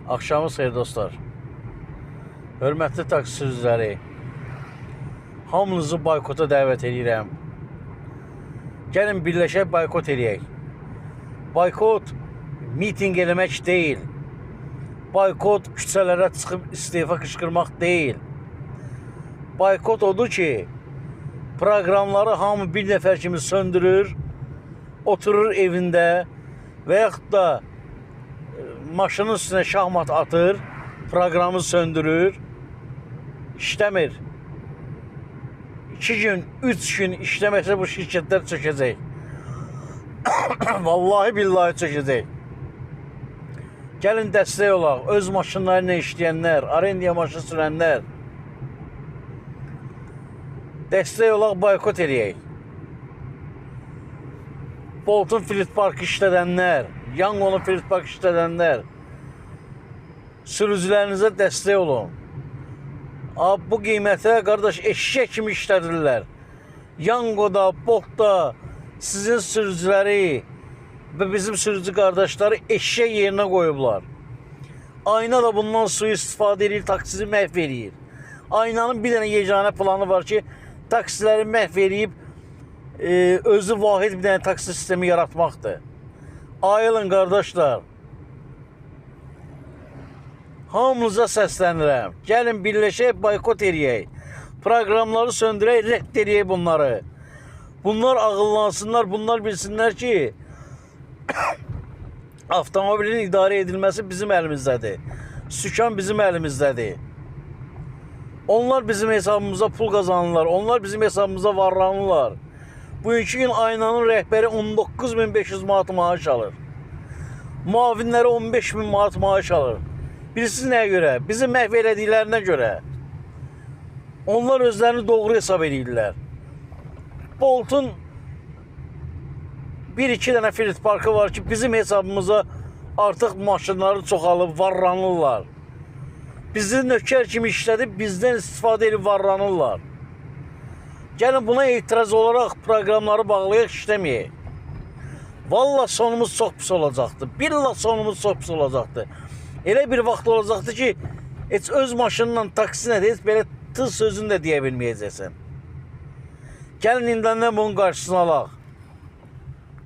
Axşamınız xeyir dostlar. Hörmətli taksi sürücüləri, hamınızı boykota dəvət edirəm. Gəlin birləşək, boykot eləyək. Boykot mitinq eləmək deyil. Boykot küçələrə çıxıb istefa qışqırmaq deyil. Boykot odur ki, proqramları hamı bir nəfər kimi söndürür, oturur evində və yaxud da maşının üstünə şahmat atır, proqramı söndürür, işləmir. 2 gün, 3 gün işləməsə bu şirkətlər çökəcək. Vallahi billahi çökəcək. Gəlin dəstək olaq. Öz maşınları ilə işləyənlər, arendaya maşın sürənlər. Dəstək olaq, boykot eləyək. Boltun Fleet Parkı işlədənlər, Yango'nun Fleet Park işlədənlər, sürücülərinizə dəstək olun. Abi bu qiymətə qardaş eşşək kimi işlədirlər. Yango'da, Bolt'da sizin sürücüləri və bizim sürücü qardaşları eşşək yerinə qoyublar. Ayna da bundan sui-istifadə edir, taksisi məhv eləyir. Aynanın bir dənə yeganə planı var ki, taksiləri məhv eləyib özü vahid bir dənə taksi sistemi yaratmaqdır. Ayılın qardaşlar. Hamınıza səslənirəm. Gəlin birləşək, boykot eləyək. Proqramları söndürək, rədd eləyək bunları. Bunlar ağıllansınlar, bunlar bilsinlər ki, avtomobilin idarə edilməsi bizim əlimizdədir. Sükan bizim əlimizdədir. Onlar bizim hesabımıza pul qazanırlar. Onlar bizim hesabımıza varlanırlar. Bugünkü gün Aynanın rəhbəri 19.500 manat maaş alır. Müavinləri 15.000 manat maaş alır. Bilirsiniz nəyə görə? Bizi məhv elədiklərinə görə. Onlar özlərini doğru hesab edirlər. Boltun bir iki dənə Fleet Parkı var ki, bizim hesabımıza artıq maşınları çoxalıb, varlanırlar. Bizi nökər kimi işlədib, bizdən istifadə edib varlanırlar. Gəlin buna etiraz olaraq proqramları bağlayaq, işləməyək. Vallah sonumuz çox pis olacaqdı. Billah sonumuz çox pis olacaqdı. Elə bir vaxt olacaqdı ki, heç öz maşınla taksinə də heç belə tız sözünü də deyə bilməyəcəksən. Gəlin indindən bunun qarşısını alaq.